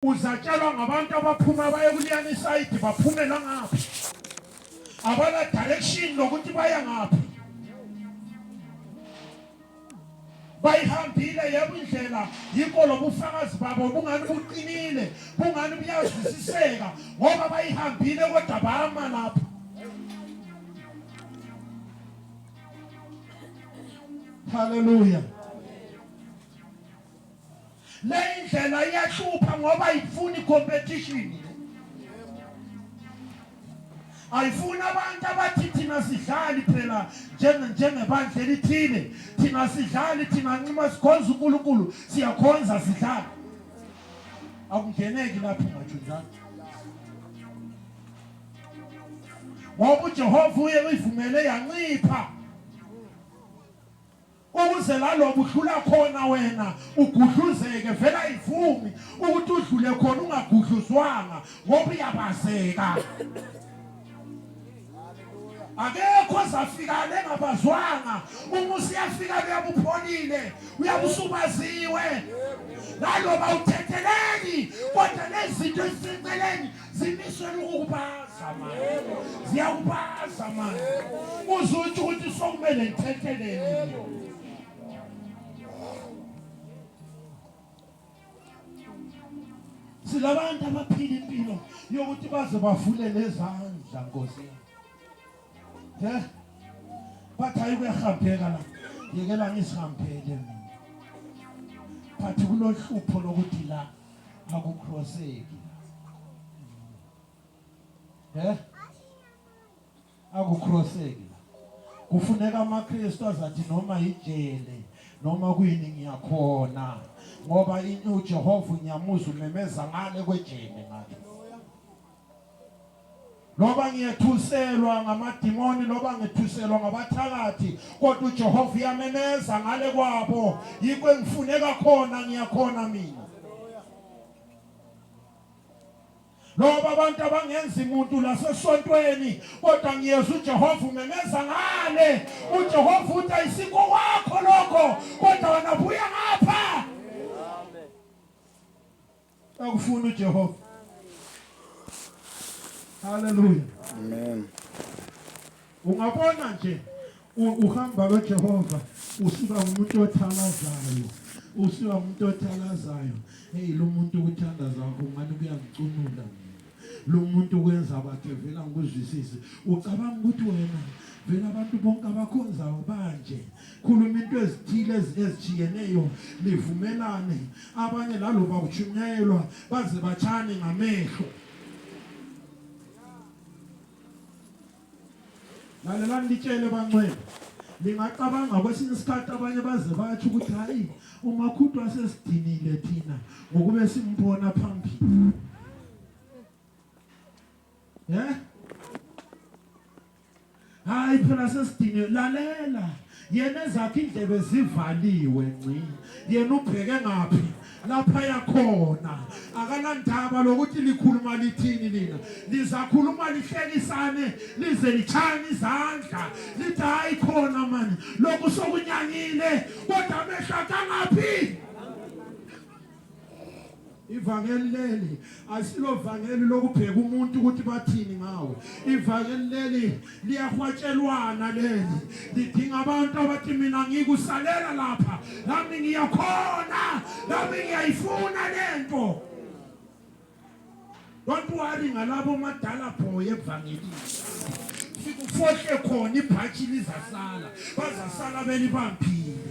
Uzatshelwa ngabantu abaphuma baye kuliyani side baphumela ngaphi. Abala direction lokuthi baya ngaphi. Bayihambile yebo indlela yikho lobufakazi babo bungani buqinile bungani buyazwisiseka ngoba bayihambile kodwa bama lapha. Hallelujah. Le indlela iyahlupha ngoba ayifuni competition. Ayifuna abantu abathi thina sidlali phela njengebandla elithile thina sidlali thina nxima sikhonza uNkulunkulu siyakhonza sidlali. Akungeneki lapho ngathunjana. Ngoba uJehova uyivumele yancipha ukuze lalobo udlula khona wena ugudluzeke vela ayivumi ukuthi udlule khona ungagudluzwanga ngoba uyabazeka. Akekho zafika lengabazwanga umusi yafika uyabupholile uyabusubaziwe laloba uthetheleni kodwa lezinto eziseceleni zimiswe ukukubaza manje ziyakubaza manje uzuthi ukuthi sokumele ngithetheleni. Silabantu abaphila impilo yokuthi baze bavule lezandla Nkosi. Bathi ayikuyahambeka la yekela ngisihambele mina. Bathi kulohlupho lokuthi la akucrosseki. Akucrosseki. Kufuneka amaKristu azathi noma ijele noma kuyini ngiyakhona ngoba uJehova unyamuza umemeza ngale kwejele ngathi. Loba ngiyethuselwa ngamadimoni loba ngithuselwa ngabathakathi kodwa uJehova uyamemeza ngale kwabo yikho engifuneka khona ngiyakhona mina. Loba abantu abangenza umuntu lasesontweni kodwa ngiyezwa uJehova umemeza ngale. uJehova uthi ayisikho kwakho lokho kodwa wena buya ngapha. Amen. Akufuna uJehova. Hallelujah. Amen. Ungabona nje uhamba kaJehova usuka umuntu othalazayo. Usuka umuntu othalazayo. Hey lo muntu ukuthanda zakho ngani kuyangicunula. Lo muntu ukwenza bathe vela ngikuzwisise. Ucabanga ukuthi wena vela abantu bonke abakhonzayo banje khuluma into ezithile ezijiyeneyo livumelane abanye laloba kuchunyayelwa baze bachane ngamehlo. Lalelani litshele bangcwele lingacabanga kwesinye isikhathi abanye baze bathi ukuthi hayi uMakhudu asesidinile thina ngokube simbona phambili. Hayi phela sesidinile lalela yena ezakhe indlebe zivaliwe ngci yena ubheke ngaphi lapha yakhona akalandaba lokuthi likhuluma lithini lina lizakhuluma lihlekisane lize lichane izandla lithi hayi khona manje lokhu sokunyanyile kodwa amehlo kangaphi. Ivangeli leli asilo vangeli lokubheka umuntu ukuthi bathini ngawe. Ivangeli leli liyahwatshelwana leli lidinga abantu abathi mina ngikusalela lapha nami ngiyakhona nami ngiyayifuna lento. Don't worry ngalabo madala boy evangelini. Sikufohle khona ibhathi lizasala bazasala belibambile.